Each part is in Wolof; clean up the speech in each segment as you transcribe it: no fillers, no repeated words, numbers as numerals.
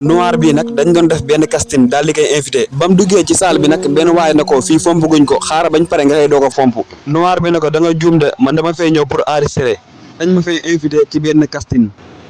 noir bi nag dañ doon def benn casting daal di koy invité ba mu duggee ci salle bi nag benn waaye na ko fii fomp guñ ko xaara bañ pare nga koy doog a fomp noir bi na ko da nga juum de man dama fay ñëw pour enregistrer dañ ma fay invité ci benn casting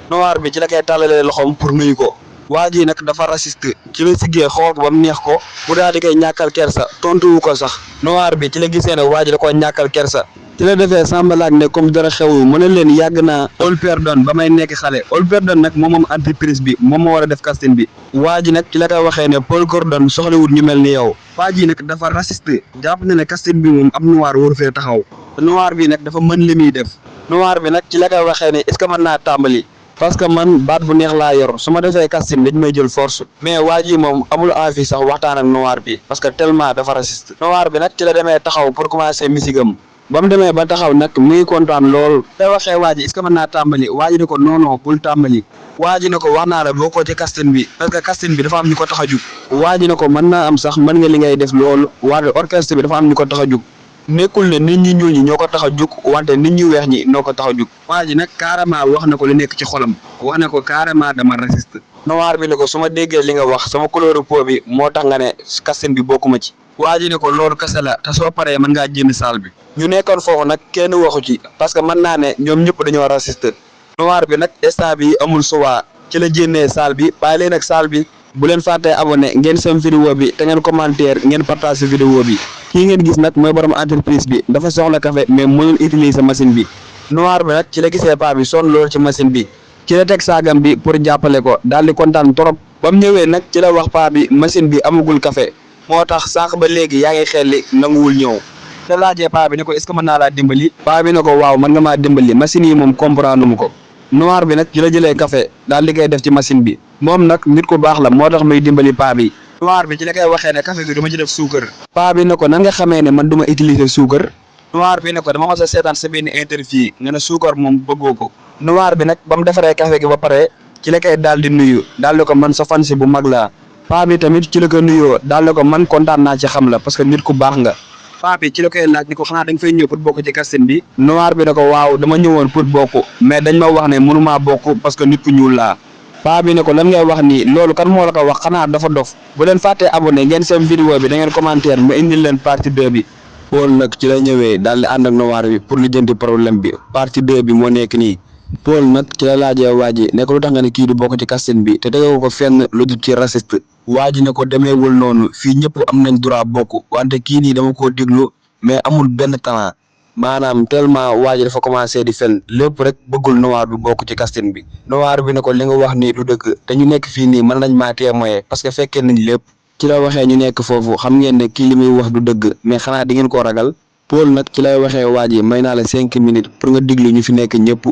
noir bi ci la koy tàllalee loxoom pour nuyu ko waa ji nag dafa raciste ci la siggee xool ko ba mu neex ko mu daal di koy ñàkkal kersa tontuwu ko sax noir bi ci la gisee ne waa ji da koo ñàkkal kersa ci la defee sambalaak ne comme dara xewu mu ne leen yàgg naa all pardon ba may nekk xale all pardon nag moom entreprise bi moom moo war a def casting bi waa ji nag ci la koy waxee ne Paul Gordon soxlawut ñu mel ni yow waa ji nag dafa raciste jàpp ne ne casting bi moom am noir waru fee taxaw noir bi nag dafa mën li muy def noir bi nag ci la koy waxee ne est-ce que mën naa tàmbali parce que man baat bu neex laa yor su ma defee casting dañ may jël force mais waa ji moom amul envie sax waxtaan ak noir bi parce que tellement dafa raciste noir bi nag ci la demee taxaw pour commencer misigam ba mu demee ba taxaw nag mu ngi kontaan lool te waxee waa ji est-ce que mën naa tàmbali waa ji ne ko non bul tàmbali waa ji ne ko wax naa la boo ko ci casting bi parce que casting bi dafa am ñu ko tax a jug waa ji ne ko mën naa am sax mën nga li ngay def loolu waaye orchestre bi dafa am ñu ko tax a jug nekkul ne nit ñi ñuul ñi ñoo ko tax a jug wante nit ñi weex ñi ñoo ko tax a jug waa ji nag carrément wax na ko lu nekk ci xolam wax na ko carrément dama raciste noir bi ne ko su ma déggee li nga wax sama couleur peau bi moo tax nga ne casting bi bokkuma ci waa ji ne ko loolu kese la te soo paree mën ngaa génn salle bi ñu nekkoon foofu nag kenn waxu ci parce que mën naa ne ñoom ñëpp dañoo raciste noir bi nag instant bi amul suwaa ci la jénnee salle bi bàyyi leen ak salle bi bu leen fàttee abonné ngeen sem vidéo bi te ngeen commentaire ngeen partage vidéo bi kii ngeen gis nag mooy borom entreprise bi dafa soxla café mais mënul utiliser machine bi noir bi nag ci la gisee paa bi sonn loolu ci machine bi ci la teg saagam bi pour jàppale ko daal di kontaan trop ba mu ñëwee nag ci la wax paa bi machine bi amagul café moo tax sànq ba léegi yaa ngi xelli nanguwul ñëw te laajee paa bi ne ko est-ce que mën naa laa dimbali paa bi ne ko waaw mën nga maa dimbali machine yi moom comprendre mu ko noir bi nag ci la jëlee café daal di koy def ci machine bi moom nag nit ku baax la moo tax muy dimbali paa bi noir bi ci la koy waxee ne café bi dama ci def suukar paa bi ne ko nan nga xamee ne man duma utiliser suukar noir bi ne ko dama mos a seetaan sa benn interview nga ne suukar moom bëggoo ko noir bi nag ba mu defaree café gi ba pare ci la koy daal di nuyu daal di ko man sa fan si bu mag laa paa bi tamit ci la ko nuyoo daal di ko man kontaan naa ci xam la parce que nit ku baax nga paa bi ci la koy laaj ni ko xanaa da nga fay ñëw pour bokk ci casting bi noir bi ne ko waaw dama ñëwoon pour bokk mais dañ ma wax ne mënumaa bokk parce que nit ku ñuul laa paa bi ne ko lan ngay wax nii loolu kan moo la ko wax xanaa dafa dof bu leen fàttee abonné ngeen seen vidéo bi da ngeen commentaire ma indil leen partie 2 bi Paul nag ci la ñëwee daal di ànd ak noir bi pour lijjanti problème bi partie 2 bi moo nekk nii Paul nag ci la laajee waa ji ne ko lu tax nga ne kii du bokk ci casting bi te tegoo ko fenn lu dul ci raciste waa ji ne ko demeewul noonu fii ñëpp am nañ droit bokk wante kii nii dama koo déglu mais amul benn talent maanaam tellement waa ji dafa commencé di fen lépp rek bëggul noir bi bokk ci casting bi noir bi ne ko li nga wax nii du dëgg te ñu nekk fii nii mën nañ maa témoin parce que fekkee nañ lépp ci la waxee ñu nekk foofu xam ngeen ne kii li muy wax du dëgg mais xanaa di ngeen koo ragal Paul nag ci lay waxee waa ji may naa la 5 minutes pour nga diglu ñu fi nekk ñëpp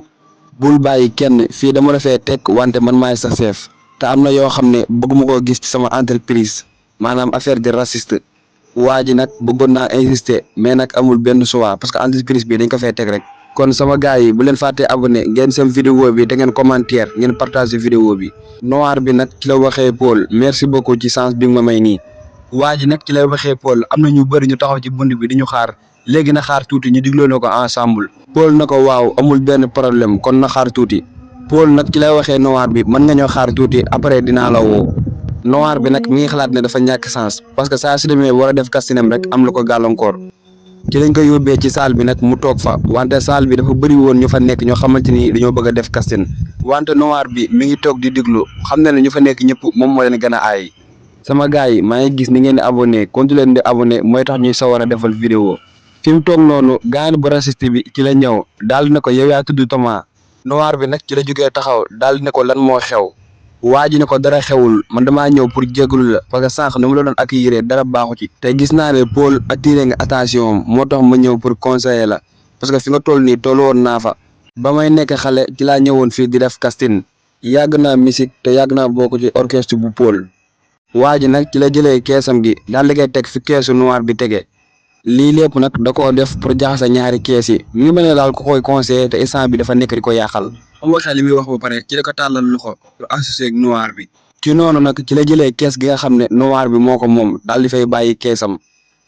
bul bàyyi kenn fii dama la fee teg wante man maay sa chef te am na yoo xam ne bëgguma koo gis ci sama entreprise maanaam affaire de raciste waa ji nag bëggoon naa insister mais nag amul benn choix parce que entreprise bi dañ ko fee teg rek kon sama gars yi bu leen fàttee abonné ngeen sem vidéo bi da ngeen commentaire ngeen partager vidéo bi noir bi nag ci la waxee Paul merci beaucoup ci chance bi nga ma may nii waa ji nag ci la waxee Paul am na ñu bëri ñu taxaw ci bunt bi di ñu xaar léegi na xaar tuuti ñu digloo na ko ensemble Paul na ko waaw amul benn problème kon na xaar tuuti Paul nag ci lay waxee noir bi mën nga ñoo xaar tuuti après dinaa la woo noir bi nag mi ngi xalaat ne dafa ñàkk sens parce que saa su demee war a def castinam rek am lu ko gàllankoor ci lañ ko yóbbee ci salle bi nag mu toog fa wante salle bi dafa bëri woon ñu fa nekk ñoo xamante ni dañoo bëgg a def casting wante noir bi mi ngi toog di diglu xam na ne ñu fa nekk ñëpp moom moo leen gën a aay sama gars yi maa ngi gis ni ngeen di abonné continuer leen di abonné mooy tax ñuy sawar a defal vidéo fi mu toog noonu gaani bu raciste bi ci la ñëw daal ne ko yow yaa tudd Thomas noir bi nag ci la jógee taxaw daal ne ko lan moo xew waa ji ne ko dara xewul man damaa ñëw pour jégalu la parce que sànq ni mu la doon accueillir dara baaxu ci te gis naa ne Paul attiré nga attention moo tax ma ñëw pour conseiller la parce que fi nga toll nii toll woon naa fa ba may nekk xale ci laa ñëwoon fii di def casting yàgg naa musique te yàgg naa bokk ci orchestre bu Paul waa ji nag ci la jëlee keesam gi daal di koy teg fi keesu noir bi tege lii lépp nag da koo def pour jaxase ñaari kees yi mi ngi mel ne daal ko koy conseiller te instant bi dafa nekk di ko yàqal am waxee li muy wax ba pare ci la ko tàllal loxo lu associé ak noir bi ci noonu nag ci la jëlee kees gi nga xam ne noir bi moo ko moom daal di fay bàyyi keesam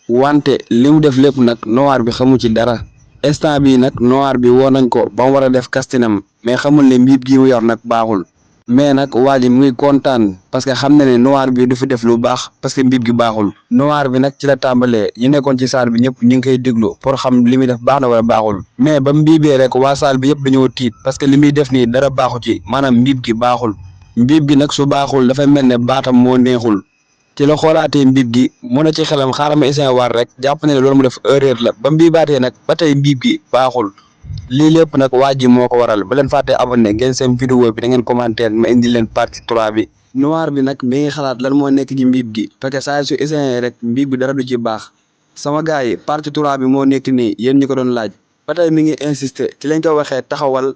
wante li mu def lépp nag noir bi xamu ci dara instant bi nag noir bi woo nañ ko ba mu war a def castinam mais xamul ne mbiib gi mu yor nag baaxul mais nag waa ji mu ngi kontaan parce que xam na ne noir bi du fi def lu baax parce que mbib gi baaxul noir bi nag ci la tàmbalee ñu nekkoon ci saal bi ñëpp ñu ngi koy déglu pour xam li muy def baax na wala baaxul mais ba mbiibee rek waa saal bi yëpp dañoo tiit parce que li muy def nii dara baaxu ci maanaam mbib gi baaxul mbib gi nag su baaxul dafay mel ne baatam moo neexul ci la xoolaatee mbib gi mu ne ci xelam xaaral ma essayer war rek jàpp ne loolu mu def erreur la ba mbiibaatee nag ba tey mbib gi baaxul lii lépp nag waa ji moo ko waral ba leen fàttee abonné ngeen seen vidéo bi da ngeen commentaire ma indi leen partie 3 bi noir bi nag mi ngi xalaat lan moo nekk ci mbiib gi parce que saa su essayé rek mbiib bi dara du ci baax sama gars yi partie 3 bi moo nekk nii yéen ñi ko doon laaj ba tey mi ngi insister ci lañ ko waxee taxawal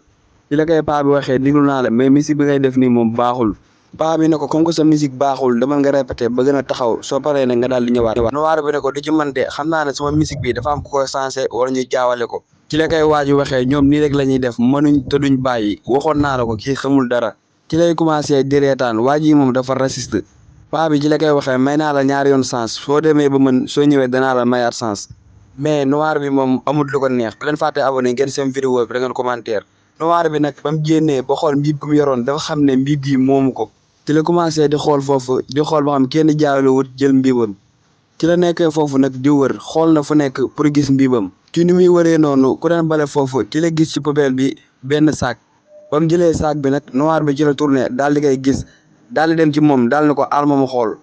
ci la koy paa bi waxee diglu naa la mais musique bi ngay def nii moom baaxul paa bi ne ko comme que sa musique baaxul dama nga répété ba gën a taxaw soo paree nag nga daal di ñëwaat noir bi ne ko du ci man de xam naa ne sama musique bi dafa am ku koy sensé wala ñu jaawale ko ci la koy waaj waxee ñoom nii rek la ñuy def mënuñ te duñ bàyyi waxoon naa la ko kii xamul dara ci lay commencé di reetaan waaj yi moom dafa raciste paa bi ci la koy waxee may naa la ñaari yoon sens soo demee ba mën soo ñëwee danaa la mayaat sens mais noir bi moom amul lu ko neex bu leen fàtte abonné ngeen seen vidéo bi da ngeen commentaire noir bi nag ba mu génnee ba xool mbiib gu mu yoroon dafa xam ne mbiib gi moomu ko ci la commencé di xool foofu di xool ba xam kenn jaawale wut jël mbiibam ci la nekkee foofu nag di wër xool na fu nekk pour gis mbiibam ci ni muy wëree noonu ku daan bale foofu ci la gis ci poubelle bi benn sac ba mu jëlee sac bi nag noir bi ci la tourné daal di koy gis daal di dem ci moom daal ni ko alma mu xool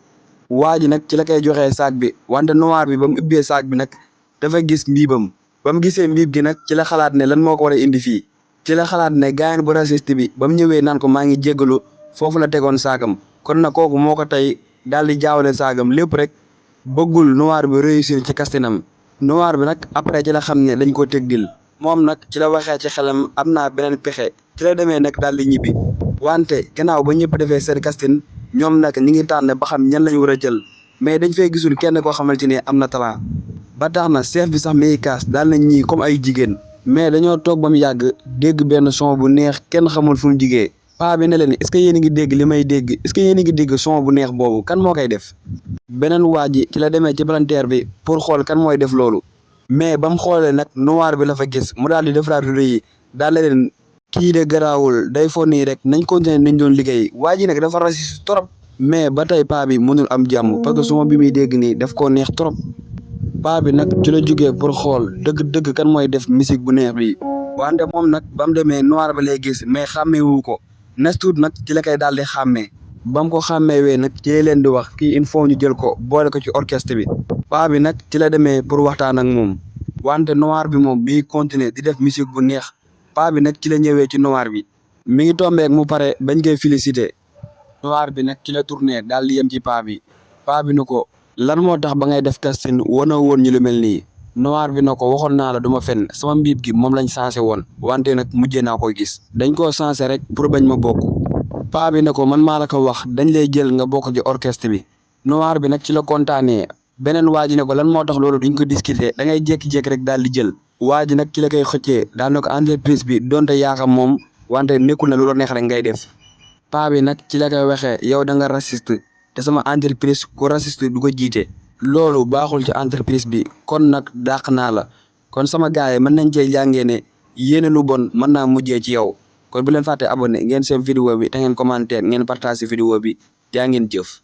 waa ji nag ci la koy joxee sac bi wante noir bi ba mu ubbee sac bi nag dafa gis mbiibam ba mu gisee mbiib gi nag ci la xalaat ne lan moo ko war a indi fii ci la xalaat ne gaayen bu raciste bi ba mu ñëwee naan ko maa ngi jéggalu foofu la tegoon saagam kon nag kooku moo ko tey daal di jaawale saagam lépp rek bëggul noir bi réussir ci kastinam noir bi nag après ci la xam ne dañ ko teg dil moom nag ci la waxee ci xelam am naa beneen pexe ci la demee nag daal di ñibbi wante gannaaw ba ñëpp defee seen casting ñoom nag ñi ngi tànn ba xam ñan lañ war a jël mais dañ fay gisul kenn koo xamante ne am na talent ba tax na chef bi sax mi ngi kaas daal nañ ñii comme ay jigéen mais dañoo toog ba mu yàgg dégg benn son bu neex kenn xamul fu mu jigee paa bi ne leen est-ce que yéen a ngi dégg li may dégg est-ce que yéen a ngi dégg son bu neex boobu kan moo koy def beneen waa ji ci la demee ci palanteer bi pour xool kan mooy def loolu mais ba mu xoolee nag noir bi la fa gis mu daal di defaraat vidéo yi daal leen kii de garaawul day fo nii rek nañ continuer nañ doon liggéey waa ji nag dafa raciste trop mais ba tey paa bi mënul am jàmm parce que son bi muy dégg nii daf koo neex trop paa bi nag ci la jógee pour xool dëgg-dëgg kan mooy def musique bu neex bi wante moom nag ba mu demee noir ba lay gis mais xàmmeewu ko nes tuut nag ci la koy daal di xàmmee ba mu ko xàmmeewee nag ci leen di wax kii il faut ñu jël ko boole ko ci orchestre bi paa bi nag ci la demee pour waxtaan ak moom wante noir bi moom mi ngi continuer di def musique bu neex paa bi nag ci la ñëwee ci noir bi mi ngi tombeek mu pare bañ koy félicité noir bi nag ci la tourné daal di yem ci paa bi ni ko lan moo tax ba ngay def casting wana woon ñu lu mel nii noir bi na ko waxoon naa la duma fen sama mbiib gi moom lañ sensé woon wante nag mujjee naa koy gis dañ koo sensé rek pour bañ ma bokk paa bi ne ko man maa la ko wax dañ lay jël nga bokk ci orchestre bi noir bi nag ci la kontaanee beneen waa ji ne ko lan moo tax loolu duñ ko discuter da ngay jékki-jékki rek daal di jël waa ji nag ci la koy xëccee daal na ko entreprise bi donte yaa xam moom wante nekkul na lu la neex rek ngay def paa bi nag ci la koy waxee yow da nga raciste te sama entreprise ku raciste du ko jiite loolu baaxul ci entreprise bi kon nag dàq naa la kon sama gars yi mën nañ cee jàngee ne yéene lu bon mën naa mujjee ci yow kon bu leen fàtte abonné ngeen seen vidéo bi te ngeen commentaire ngeen partage vidéo bi jaa ngeen jëf